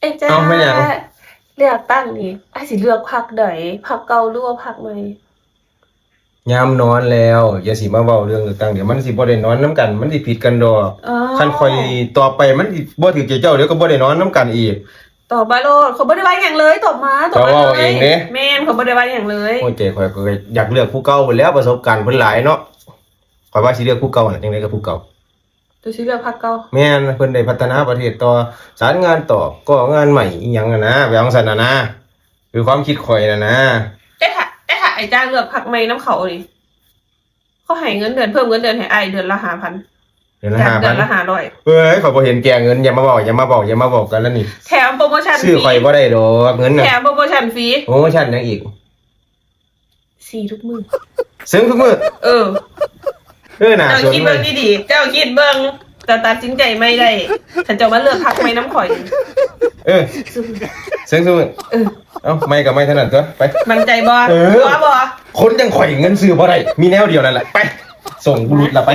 ເອະ ເຈົ້າ ເອົາ ແມ່ນຫຍັງ? ເລືອກຕັ້ງນີ້ ອ້າຍຊິເລືອກພັກໃດ? ພັກເກົ່າ ຫຼືວ່າພັກໃໝ່? ຍາມນອນແລ້ວ ຢ່າຊິມາເວົ້າເລື່ອງເລືອກຕັ້ງ ດຽວມັນຊິບໍ່ໄດ້ນອນນຳກັນ ມັນຊິຜິດກັນດອກ. ອໍ ຄັນຂ້ອຍຕອບໄປ ມັນຊິບໍ່ຖືກໃຈເຈົ້າ ດຽວກໍບໍ່ໄດ້ນອນນຳກັນອີກ. ຕອບມາໂລດ ຂ້ອຍບໍ່ໄດ້ວ່າຫຍັງເລີຍ ຕອບມາ ຕອບມາເລີຍ. ເຈົ້າເວົ້າເອງເດ້. ແມ່ນ ຂ້ອຍບໍ່ໄດ້ວ່າຫຍັງເລີຍ. ໂອ້ຍ ໃຈຂ້ອຍກໍຢາກເລືອກຜູ້ເກົ່າພຸ້ນແຫຼ້ວ ປະສົບການເພິ່ນຫຼາຍເນາະ. ຂ້ອຍວ່າຊິເລືອກຜູ້ເກົ່ານະ ຈັ່ງໃດກໍຜູ້ເກົ່າ. ໂຕຊິເລືອກພັກເກົ່າ? ແມ່ນ ເພິ່ນໄດ້ພັດທະນາປະເທດຕໍ່ ສານງານຕໍ່ ກໍ່ງານໃໝ່ອີ່ຫຍັງຫັ້ນນະ ແບບຈັ່ງຊັ້ນຫັ້ນນະ ຄືຄວາມຄິດຂ້ອຍຫັ້ນນະ. ແຕ່ຖ້າ ແຕ່ຖ້າອ້າຍຈ້າເລືອກພັກໃໝ່ນຳເຂົານີ້ ເຂົາໃຫ້ເງິນເດືອນ ເພີ່ມເງິນເດືອນໃຫ້ອ້າຍເດືອນລະຫ້າພັນ ເດືອນລະຫ້າພັນ ຈາກເດືອນລະຫ້າຮ້ອຍ. ເອີຍ ຂ້ອຍບໍ່ເຫັນແກ່ເງິນ ຢ່າມາເວົ້າ ຢ່າມາເວົ້າ ຢ່າມາເວົ້າກັນລະນີ້. ແຖມໂປຣໂມຊັນຟຣີ ຊື້ຂ້ອຍບໍ່ໄດ້ດອກເງິນນະ. ແຖມໂປຣໂມຊັນຟຣີ. ໂປຣໂມຊັນຫຍັງອີກ? ຊີ້ທຸກມື້ ເຊິ່ງທຸກມື້. ເອີ ເອີ ໜ້າສົນເວີຍ. ເຈົ້າຄິດເບິ່ງດີໆ ເຈົ້າຄິດເບິ່ງ ເຈົ້າຕັດສິນໃຈໃໝ່ໄດ້ ຄັນເຈົ້າມາເລືອກພັກໃໝ່ນຳຂ້ອຍ. ເອີ ເຊິ່ງທຸກມື້. ເອີ ເອົ້າ ໃໝ່ກໍໃໝ່ເທົ່ານັ້ນຕົວະ ໄປ. ໝັ້ນໃຈບໍ່? ເອີ ຕົວະບໍ່? ຄົນຈັ່ງຂ້ອຍເງິນຊື້ບໍ່ໄດ້ ມີແນວດຽວນັ້ນແຫຼະ ໄປ. ສົ່ງບຸລຸດລະໄປ.